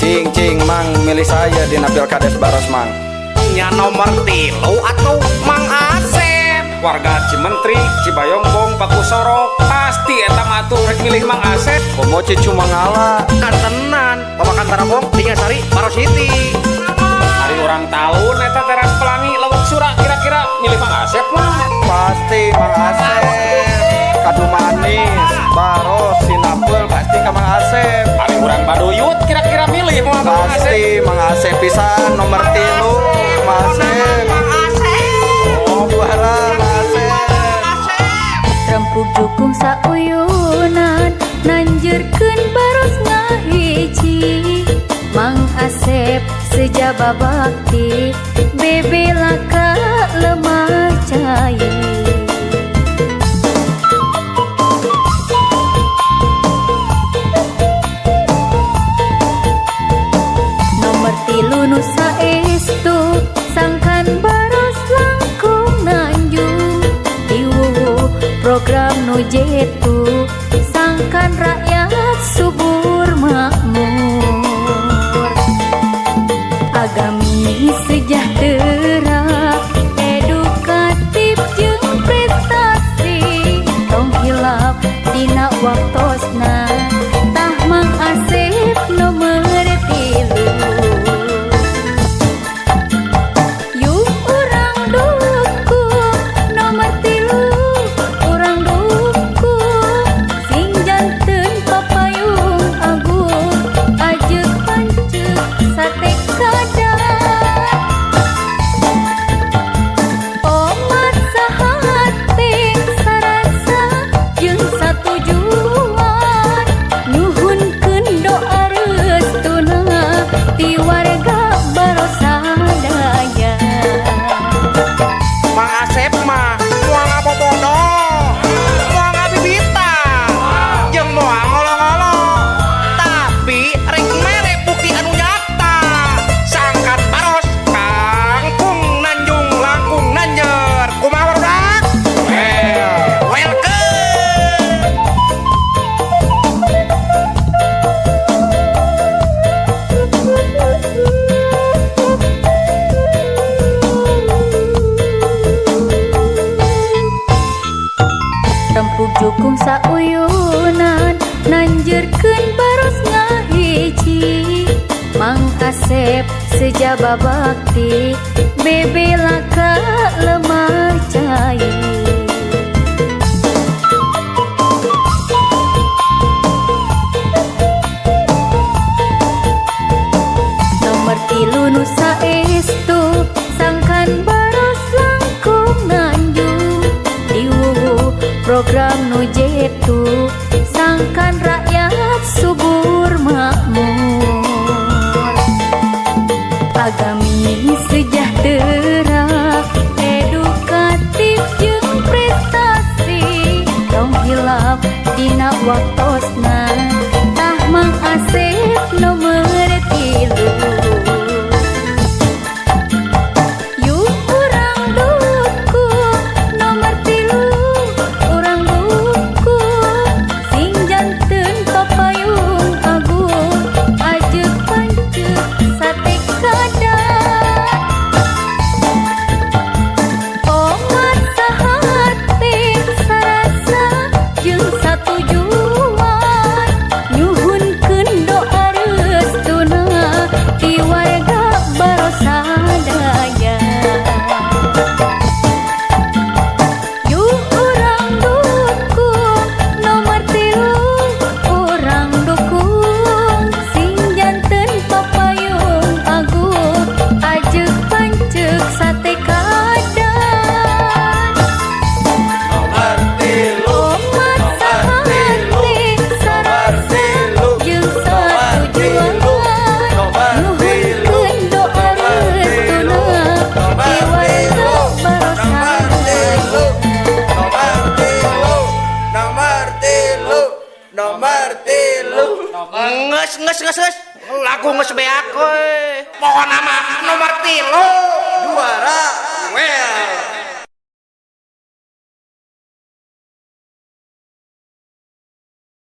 Cing cing Mang, milih saya dina Pilkades Baros, Mang. Nya nomor 3 atau Mang Asep. Warga Cimentri, Cibayongbong, Pakusorok pasti eta mah atuh rek milih Mang Asep. Komo Cicu Mangala. Kantenan Babakan Tarabong Sari Baros City. Ari urang Talun eta Teras Pelangi Lewek Sura kira-kira milih Mang Asep mah. Pasti Mang Asep. Kadu Manis, Baros, Sinapel pasti ka Mang Asep. Ari urang Baduyut kira-kira milih moal Mang Asep. Pasti Mang Asep pisan nomor 3 Mang Asep. Oh, juara Mang Asep. Rempug jukung sauyunan nanjeurkeun Baros ngahiji. Mang Asep sejaba bakti bebela ka lemah cai. Nomor 3 nu saestu sangkan Baros langkung nanjung. Diwuwuh program nu jetu sangkan rakyat subur makmur. Agami sejahtera edukatif jeung prestasi tong hilap dina waktosna tah Mang Asep nomor 3. Yuk urang dukung nomor 3, urang dukung sing janten papayung agung ajeuk panceuk sate kada. Omat sahate sarasa jeung satujuan nyuhunkeun doa restuna ti warga Baros sadaya. Mang Asep mah moal ngabobodo, moal ngabibita, jeung moal ngolo-ngolo, tapi rek mere bukti anu nyata. Sangkan Baros kangkung nanjung langkung nanjer. Kumaha barudak? Welcome. Rempug jukung sauyunan nanjeurkeun Baros ngahiji. Mang Asep sejaba bakti bebela ka lemah cai. Nomor 3 nu saestu sangkan Baros langkung nanjung. Diwuwuh program nu jetu sangkan rakyat subur makmur. Agami sejahtera edukatif jeung prestasi tong hilap dina waktosna tah Mang Asep nomor 3. Yuk urang dukung nomor 3, urang dukung sing janten papayung agung ajeuk panceuk sate kada. Omat sahate sarasa jeung satujuan nyuhunkeun doa restuna ti warga Baros sadaya. Yuk urang dukung nomor 3, urang dukung sing janten papayung agung ajeuk panceuk sate kada. Nomor 3. Omat sahate sarasa jeung satujuan nyuhunkeun doa restuna ti warga Baros sadaya. Nomor 3, nomor 3, nomor 3. Nges nges nges nges lagu nges beak we. Pokona mah nomor 3 Juara. Well.